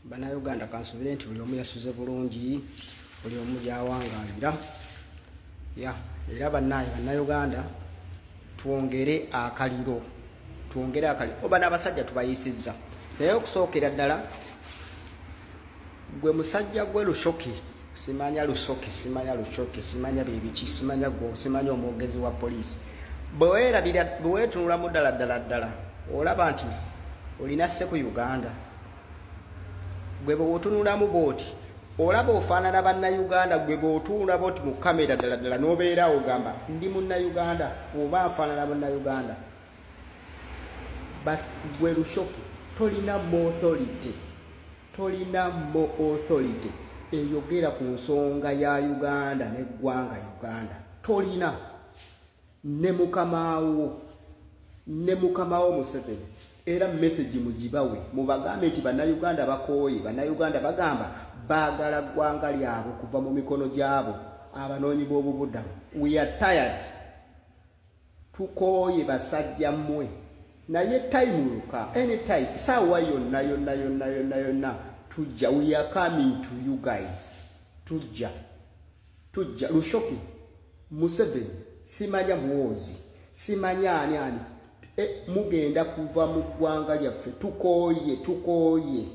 Bannayuganda, kansubire nti buli omu yasuze bulungi, buli omu gyawangaalira. Ya era bannaye Bannayuganda, twongere akaliro, twongere akaliro. Oba n'abasajja tubayisizza, naye okusookera ddala gwe musajja gwe Lushoki, simanya Lusoki, simanya Lushoki, simanya byebiki, simanya gwe, simanya omwogezi wa poliisi, bwe weerabira, bwe weetunulamu ddala ddala ddala, olaba nti olina sse ku Uganda. Gwe bwe otunulamu bwoti, olaba ofaanana Bannayuganda. Gwe bw'otunula bwoti mu kamera ddala ddala, n'obeera ogamba, "Ndi Munnayuganda oba nfaanana Munnayuganda?" Bas gwe Lushoki, tolina mo authority, tolina mo authority eyogera ku nsonga ya Uganda n'eggwanga Uganda. Tolina ne mukamaawo, ne mukamawo Museveni. Era message mugibawe, mubagambe nti Bannayuganda bakooye. Bannayuganda bagamba baagala ggwanga lyabwe kuva mu mikono gyabo abanoonyi b'obubudamu. We are tired, tukooye basajja mmwe. Naye time will come, anytime, saawa yonna yonna yonna yonna yonna tujja. We are coming to you guys, tujja, tujja. Lushoki, Museveni, simanya Muwoozi, simanya ani ani, mugenda kuva mu ggwanga lyaffe. Tukooye, tukooye,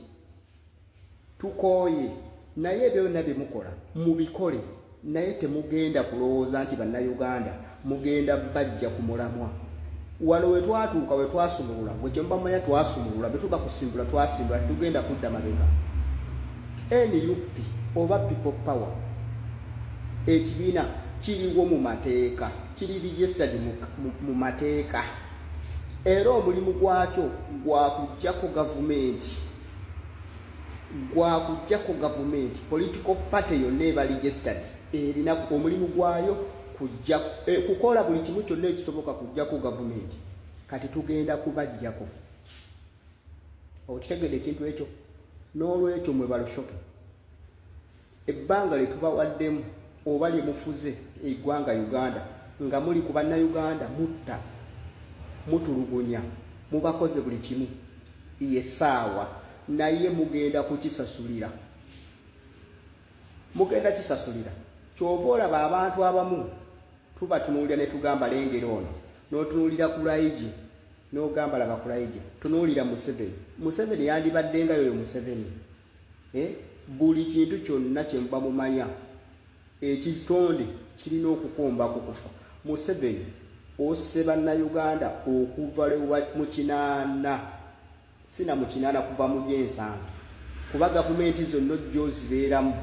tukooye. Naye ebyo byonna bye mukola mubikole, naye temugenda kulowooza nti Bannayuganda mugenda bajja ku mulamwa. Wano we twatuuka, we twasumulula, gwe kyemuba mumanya, twasumulula. Bwe tuba kusimbula, twasimbula, tetugenda kudda mabega. NUP oba People Power, ekibiina kiriwo mu mateeka, kiri registered mu mateeka, era omulimu gwakyo gwakuggyako gavumenti, gwakuggyako gavumenti. Political party yonna eba registered erina omulimu gwayo kujja kukola buli kimu kyonna ekisoboka kuggyako gavumenti. Kati tugenda kubaggyako, okitegedde ekintu ekyo? N'olwekyo mwe balushoke, ebbanga lye tubawaddemu oba lye mufuze eggwanga Uganda nga muli ku Bannayuganda, mutta, mutulugunya, mubakoze buli kimu, yessaawa, naye mugenda kukisasulira, mugenda kisasulira. Kyova olaba abantu abamu tubatunuulira ne tugamba, "Lengera ono." N'otunuulira Kulaigi n'ogamba, "Laba Kulaigi." Tunuulira Museveni. Museveni yandibadde nga yoyo Museveni, eh? Buli kintu kyonna kye muba mumanya ekitonde kirina okukomba ku kufa. Museveni, osse Bannayuganda okuva mu 80, sina mu 80, kuva mu 70, kuba gavumenti zonna ojja ozibeeramu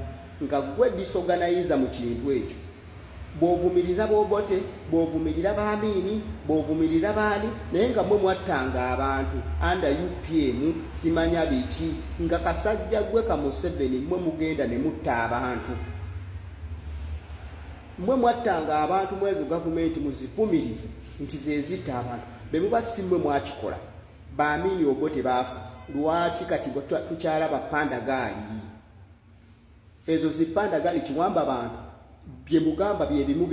nga gwe disorganizer mu kintu ekyo. Bw'ovumiriza b'Obote, bw'ovumirira b'Amiini, bw'ovumirira baani, naye nga mwe mwattanga abantu under UPM, simanya biki, nga kasajja gwe ka Museveni, mwe mugenda ne mutta abantu. Mwe mwattanga abantu mwezo gavumenti, muzivumirize nti zezitta abantu. Be muba si mmwe mwakikola, b'Amiini, Obote baafa. Lwaki kati tukyalaba pandagaali ezo zipandagaali kiwamba bantu? Bye mugamba bye bimu,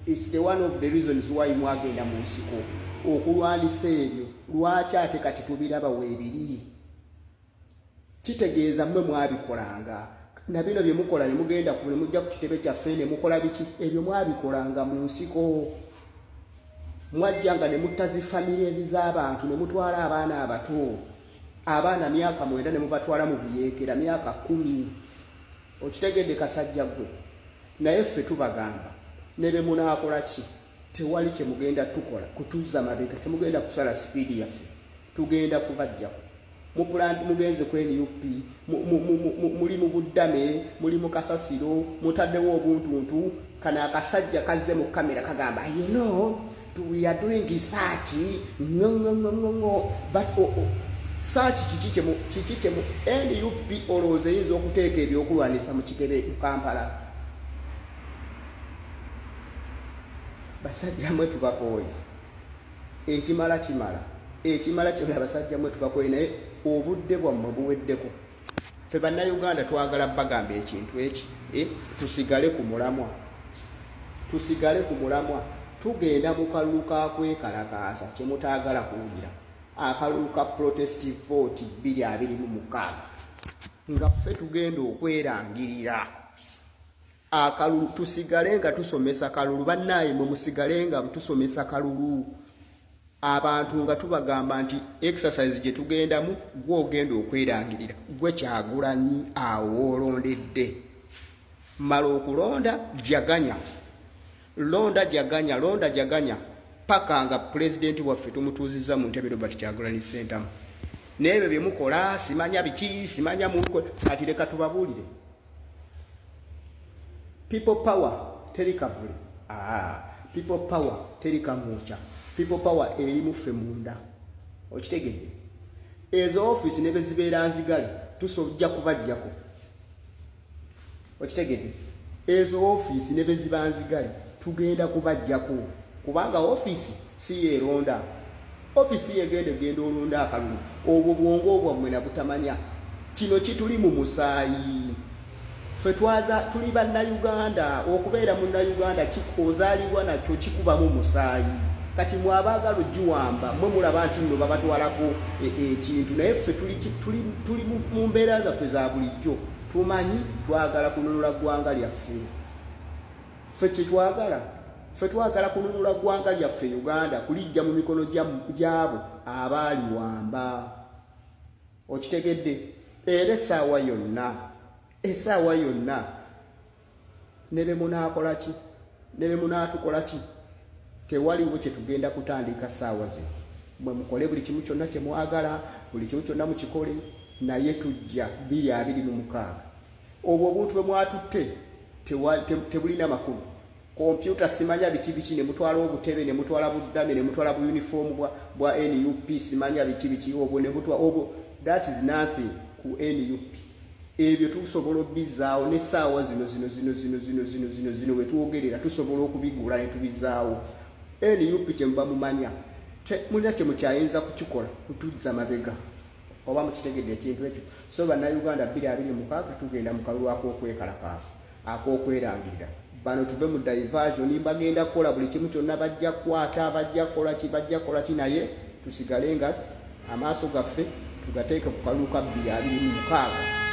is the one of the reasons why mwagenda mu nsiko okulwanisa ebyo. Lwaki ate kati tubiraba weebiri? Kitegeeza mmwe mwabikolanga. Na bino bye mukola ne mugenda ne mujja ku kitebe kyaffe ne mukola biki, ebyo mwabikolanga mu nsiko. Mwajjanga ne mutta zi families z'abantu, ne mutwala abaana abato, abaana myaka 9, ne mubatwala mu buyeekera myaka 10. Okitegedde, kasajja gwe? Naye ffe tubagamba, ne be munaakola ki, tewali kye mugenda tukola kutuzza mabega. Temugenda kusala speed yaffe, tugenda kubajjako. Mugenze ku NUP, muli mu buddame, muli mu kasasiro, mutaddewo obuntuntu. Kano akasajja kazze mu kamera kagamba, "We are doing research." Ngo but oh, oh. Search kiki? Kyemu kiki kyemu NUP olowooza eyinza okuteeka ebyokulwanisa mu kitebe mu Kampala? Basajja mwe, tubakooye. Ekimala kimala, ekimala kimala. Basajja mwe, tubakooye, naye obudde bwammwe buweddeko. Ffe Bannayuganda twagala bagamba ekintu eki, eh? Tusigale ku mulamwa, tusigale ku mulamwa. Tugenda mu kalulu ka kwekalakaasa, kyemutaagala kuwulira. Akalulu ka protest vote 2026, nga ffe tugenda okwerangirira akalulu. Tusigale nga tusomesa kalulu. Bannaaye, mwe musigale nga tusomesa kalulu, abantu nga tubagamba nti exercise gye tugendamu, gwe ogenda okwerangirira, gwe Kyagulanyi, awo woolondedde. Mala okulonda, jaganya, londa, jaganya, londa, jaganya, paka nga pulezidenti waffe tumutuuzizza mu ntebe, Robert Kyagulanyi Sentamu. N'ebyo bye mukola, simanya biki, simanya muko. Kati leka tubabuulire, People Power teri kavule. Ah, People Power teri kamwokya. People Power eri muffe munda, okitegedde? Ezo ofiisi ne bezibeera nzigale, tusojja kubajjako, okitegedde? Ezo ofiisi ne beziba nzigale, tugenda kubajjako, kubanga ofiisi si yeeronda. Ofiisi yegenda egenda olonda akalulu. Obwo bwongo bwammwe nabutamanya. Kino kituli mu musaayi. Ffe twaza tuli Bannayuganda. Okubeera Munnayuganda ozaalibwa nakyo, kikubamu musaayi. Kati mwe abaagala ogiwamba, mwe mulaba nti nno babatwalako ekintu, naye ffe tuli mu mbeera zaffe za bulijjo. Tumanyi twagala kununula ggwanga lyaffe. Ffe kyetwagala, ffe twagala kununula ggwanga lyaffe Uganda, kulijja mu mikono gyabo abaaliwamba, okitegedde? Era essaawa yonna, essaawa yonna, ne be munaakola ki, ne be munaatukola ki, tewaliwo kye tugenda kutandika ssaawa zino. Mwe mukole buli kimu kyonna kye mwagala, buli kimu kyonna mukikole, naye tujja 2026. Obwo obuntu bwe mwatutte tebulina makulu. Kompyuta, simanya biki biki, ne mutwala obutebe, ne mutwala buddame, ne mutwala buyunifoomu bwa NUP, simanya biki biki, obwo ne mutwa obwo, that is nothing ku NUP. Ebyo tusobola obbizaawo n'essaawa zino zino zino zino zino zino zino zino wetwogerera, tusobola okubigula ne tubizaawo. NUP kyemuba mumanya, mulina kyemukyayinza kukikola kutuzza mabega, oba mukitegedde ekintu ekyo? So Bannayuganda, 2026 tugenda mu kalulu ak'okwekalakaasa, ak'okwerangirira. Bano tuve mu diversion. Bagenda kukola buli kimu kyonna, bajja kukwata, bajja kukola ki, bajja kukola ki, naye tusigale nga amaaso gaffe tugateeke ku kalulu ka 2026.